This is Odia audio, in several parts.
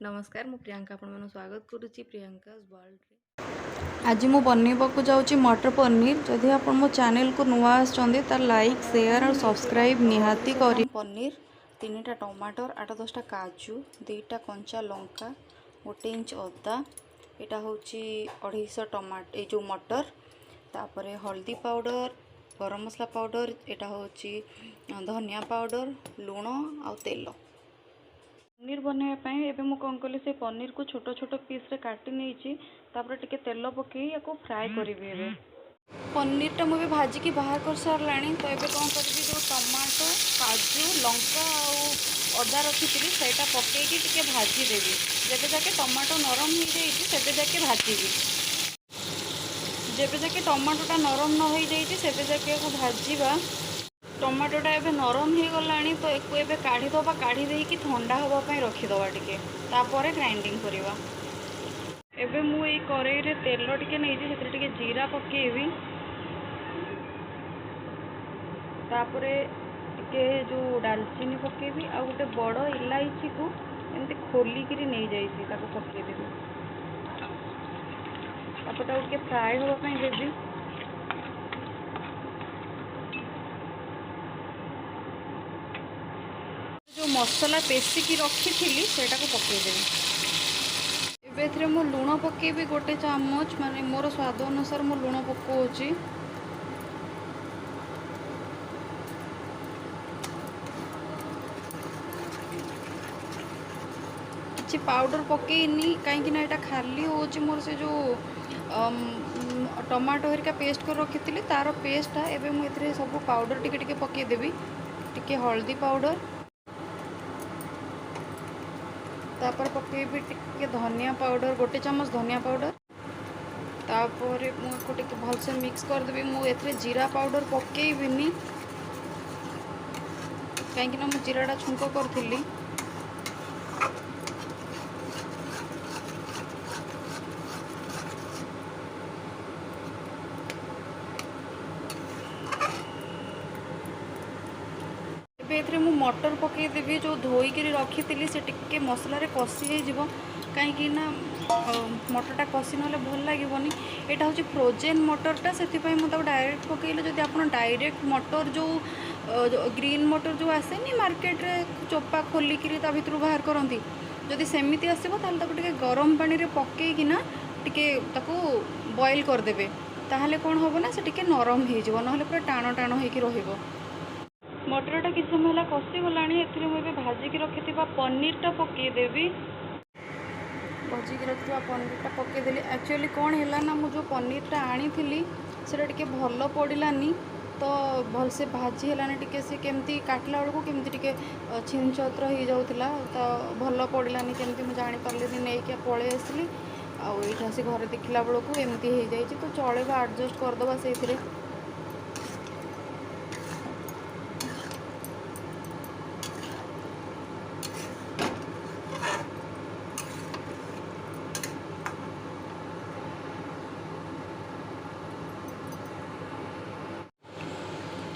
ନମସ୍କାର, ମୁଁ ପ୍ରିୟଙ୍କା ଆପଣମାନଙ୍କୁ ସ୍ୱାଗତ କରୁଛି ପ୍ରିୟଙ୍କା's ୱାର୍ଲଡରେ। ଆଜି ମୁଁ ବନେଇବାକୁ ଯାଉଛି ମଟର ପନିର। ଯଦି ଆପଣ ମୋ ଚ୍ୟାନେଲକୁ ନୂଆ ଆସିଛନ୍ତି, ତାର ଲାଇକ୍, ସେୟାର ଆଉ ସବସ୍କ୍ରାଇବ୍ ନିହାତି କରି। ପନିର, 3ଟା ଟମାଟର, 8-10ଟା କାଜୁ, 2ଟା କଞ୍ଚା ଲଙ୍କା, 1 ଇଞ୍ଚ ଅଦା, ଏଇଟା ହେଉଛି 250 ଟମାଟୋ, ଏଇ ଯେଉଁ ମଟର, ତାପରେ ହଳଦୀ ପାଉଡ଼ର, ଗରମ ମସଲା ପାଉଡ଼ର, ଏଇଟା ହେଉଛି ଧନିଆ ପାଉଡ଼ର, ଲୁଣ ଆଉ ତେଲ। ପନିର ବନେଇବା ପାଇଁ ଏବେ ମୁଁ କ'ଣ କଲି, ସେ ପନିରକୁ ଛୋଟ ଛୋଟ ପିସ୍ରେ କାଟି ନେଇଛି। ତାପରେ ଟିକେ ତେଲ ପକେଇ ୟାକୁ ଫ୍ରାଏ କରିବି। ଏବେ ପନିରଟା ମୁଁ ଏବେ ଭାଜିକି ବାହାର କରିସାରିଲାଣି। ତ ଏବେ କ'ଣ କରିବି, ଯେଉଁ ଟମାଟୋ, କାଜୁ, ଲଙ୍କା ଆଉ ଅଦା ରଖିଥିଲି, ସେଇଟା ପକେଇକି ଟିକେ ଭାଜିଦେବି। ଯେବେ ଯାକେ ଟମାଟୋ ନରମ ହେଇଯାଇଛି, ସେବେ ଯାକେ ଭାଜିବି। ଯେବେ ଯାକେ ଟମାଟୋଟା ନରମ ନ ହେଇଯାଇଛି, ସେବେ ଯାକେ ୟାକୁ ଭାଜିବା। ଟମାଟୋଟା ଏବେ ନରମ ହେଇଗଲାଣି, ତ ୟାକୁ ଏବେ କାଢ଼ିଦେବା। କାଢ଼ି ଦେଇକି ଥଣ୍ଡା ହେବା ପାଇଁ ରଖିଦେବା ଟିକେ, ତାପରେ ଗ୍ରାଇଣ୍ଡିଙ୍ଗ କରିବା। ଏବେ ମୁଁ ଏଇ କରେଇରେ ତେଲ ଟିକେ ନେଇଛି, ସେଥିରେ ଟିକେ ଜିରା ପକେଇବି। ତାପରେ ଟିକେ ଯେଉଁ ଡାଲଚିନି ପକେଇବି ଆଉ ଗୋଟେ ବଡ଼ ଇଲାଇଚିକୁ ଏମିତି ଖୋଲିକିରି ନେଇଯାଇଛି, ତାକୁ ପକେଇଦେବି। ତାପରେ ତାକୁ ଟିକେ ଫ୍ରାଏ ହେବା ପାଇଁ ଦେବି। ଯେଉଁ ମସଲା ପେଶିକି ରଖିଥିଲି, ସେଇଟାକୁ ପକେଇଦେବି। ଏବେ ଏଥିରେ ମୁଁ ଲୁଣ ପକେଇବି 1 ଚାମଚ, ମାନେ ମୋର ସ୍ୱାଦ ଅନୁସାରେ ମୁଁ ଲୁଣ ପକାଉଛି। କିଛି ପାଉଡ଼ର ପକେଇନି, କାହିଁକି ନା ଏଇଟା ଖାଲି ହେଉଛି ମୋର ସେ ଯେଉଁ ଟମାଟୋ ହେରିକା ପେଷ୍ଟ କରି ରଖିଥିଲି, ତାର ପେଷ୍ଟଟା। ଏବେ ମୁଁ ଏଥିରେ ସବୁ ପାଉଡ଼ର ଟିକେ ଟିକେ ପକେଇଦେବି। ଟିକେ ହଳଦୀ ପାଉଡ଼ର, ତାପରେ ପକେଇବି ଟିକେ ଧନିଆ ପାଉଡ଼ର, 1 ଚାମଚ ଧନିଆ ପାଉଡ଼ର। ତାପରେ ମୁଁ ଏକୁ ଟିକେ ଭଲସେ ମିକ୍ସ କରିଦେବି। ମୁଁ ଏଥିରେ ଜିରା ପାଉଡ଼ର ପକେଇବିନି, କାହିଁକିନା ମୁଁ ଜିରାଟା ଛୁଙ୍କ କରିଥିଲି। ଏବେ ଏଥିରେ ମୁଁ ମଟର ପକାଇଦେବି, ଯେଉଁ ଧୋଇକିରି ରଖିଥିଲି। ସେ ଟିକେ ମସଲାରେ କଷି ହେଇଯିବ, କାହିଁକି ନା ମଟରଟା କଷି ନହେଲେ ଭଲ ଲାଗିବନି। ଏଇଟା ହେଉଛି ଫ୍ରୋଜେନ୍ ମଟରଟା, ସେଥିପାଇଁ ମୁଁ ତାକୁ ଡାଇରେକ୍ଟ ପକାଇଲି। ଯଦି ଆପଣ ଡାଇରେକ୍ଟ ମଟର, ଯେଉଁ ଗ୍ରୀନ୍ ମଟର ଯେଉଁ ଆସେନି ମାର୍କେଟରେ, ଚୋପା ଖୋଲିକିରି ତା ଭିତରୁ ବାହାର କରନ୍ତି, ଯଦି ସେମିତି ଆସିବ, ତାହେଲେ ତାକୁ ଟିକେ ଗରମ ପାଣିରେ ପକେଇକିନା ଟିକେ ତାକୁ ବଏଲ୍ କରିଦେବେ। ତାହେଲେ କ'ଣ ହେବ ନା, ସେ ଟିକେ ନରମ ହେଇଯିବ, ନହେଲେ ପୁରା ଟାଣ ଟାଣ ହେଇକି ରହିବ। ମଟରଟା କିଛି ସମୟ ହେଲା କଷିଗଲାଣି। ଏଥିରେ ମୁଁ ଏବେ ଭାଜିକି ରଖିଥିବା ପନିରଟା ପକାଇଦେବି। ଭାଜିକି ରଖିଥିବା ପନିରଟା ପକାଇଦେଲି। ଆକ୍ଚୁଆଲି କ'ଣ ହେଲା ନା, ମୁଁ ଯେଉଁ ପନିରଟା ଆଣିଥିଲି, ସେଇଟା ଟିକେ ଭଲ ପଡ଼ିଲାନି, ତ ଭଲସେ ଭାଜି ହେଲାନି। ଟିକେ ସେ କେମିତି କାଟିଲା ବେଳକୁ କେମିତି ଟିକେ ଛିନଛତ୍ର ହେଇଯାଉଥିଲା, ତ ଭଲ ପଡ଼ିଲାନି। କେମିତି ମୁଁ ଜାଣିପାରିଲିନି, ନେଇକି ପଳେଇ ଆସିଲି। ଆଉ ଏଇଠି ଆସି ଘରେ ଦେଖିଲା ବେଳକୁ ଏମିତି ହେଇଯାଇଛି। ତ ଚଳିବ, ଆଡ଼ଜଷ୍ଟ କରିଦେବା ସେଇଥିରେ।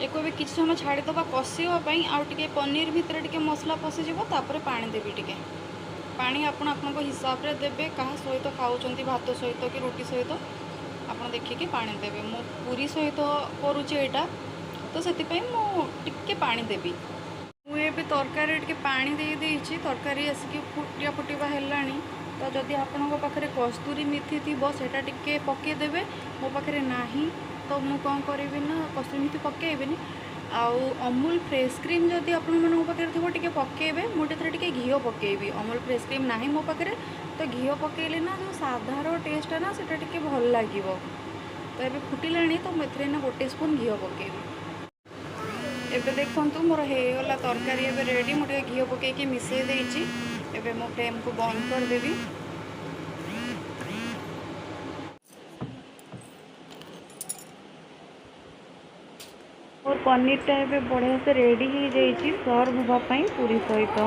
ଏକୁ ଏବେ କିଛି ସମୟ ଛାଡ଼ିଦେବା କଷିବା ପାଇଁ, ଆଉ ଟିକେ ପନିର ଭିତରେ ଟିକେ ମସଲା ପଶିଯିବ। ତାପରେ ପାଣି ଦେବି ଟିକେ। ପାଣି ଆପଣ ଆପଣଙ୍କ ହିସାବରେ ଦେବେ, କାହା ସହିତ ଖାଉଛନ୍ତି, ଭାତ ସହିତ କି ରୁଟି ସହିତ, ଆପଣ ଦେଖିକି ପାଣି ଦେବେ। ମୁଁ ପୁରୀ ସହିତ କରୁଛି ଏଇଟା, ତ ସେଥିପାଇଁ ମୁଁ ଟିକେ ପାଣି ଦେବି। ମୁଁ ଏବେ ତରକାରୀରେ ଟିକେ ପାଣି ଦେଇ ଦେଇଛି। ତରକାରୀ ଆସିକି ଫୁଟିବା ଫୁଟିବା ହେଲାଣି। ତ ଯଦି ଆପଣଙ୍କ ପାଖରେ କସ୍ତୁରୀ ମେଥି ଥିବ, ସେଇଟା ଟିକେ ପକାଇଦେବେ। ମୋ ପାଖରେ ନାହିଁ, ତ ମୁଁ କ'ଣ କରିବି ନା, କସ୍ତୁରୀ ମେଥି ପକାଇବିନି। ଆଉ ଅମୁଲ ଫ୍ରେଶ୍ କ୍ରିମ୍ ଯଦି ଆପଣମାନଙ୍କ ପାଖରେ ଥିବ, ଟିକେ ପକାଇବେ। ମୁଁ ଏଥିରେ ଟିକେ ଘିଅ ପକାଇବି। ଅମୁଲ ଫ୍ରେଶ୍ କ୍ରିମ୍ ନାହିଁ ମୋ ପାଖରେ, ତ ଘିଅ ପକାଇଲେ ନା ଯେଉଁ ସାଧାର ଟେଷ୍ଟଟା ନା, ସେଇଟା ଟିକେ ଭଲ ଲାଗିବ। ତ ଏବେ ଫୁଟିଲାଣି, ତ ମୁଁ ଏଥିରେ ନା 1 ସ୍ପୁନ୍ ଘିଅ ପକାଇବି। ଏବେ ଦେଖନ୍ତୁ, ମୋର ହେଇଗଲା ତରକାରୀ ଏବେ ରେଡ଼ି। ମୁଁ ଟିକେ ଘିଅ ପକାଇକି ମିଶାଇ ଦେଇଛି। ଏବେ ମୁଁ ଫ୍ଲେମ୍କୁ ବନ୍ଦ କରିଦେବି। ମୋର ପନିରଟା ଏବେ ବଢ଼ିଆ ସେ ରେଡ଼ି ହେଇଯାଇଛି ସର୍ଭ ହେବା ପାଇଁ ପୁରୀ ସହିତ।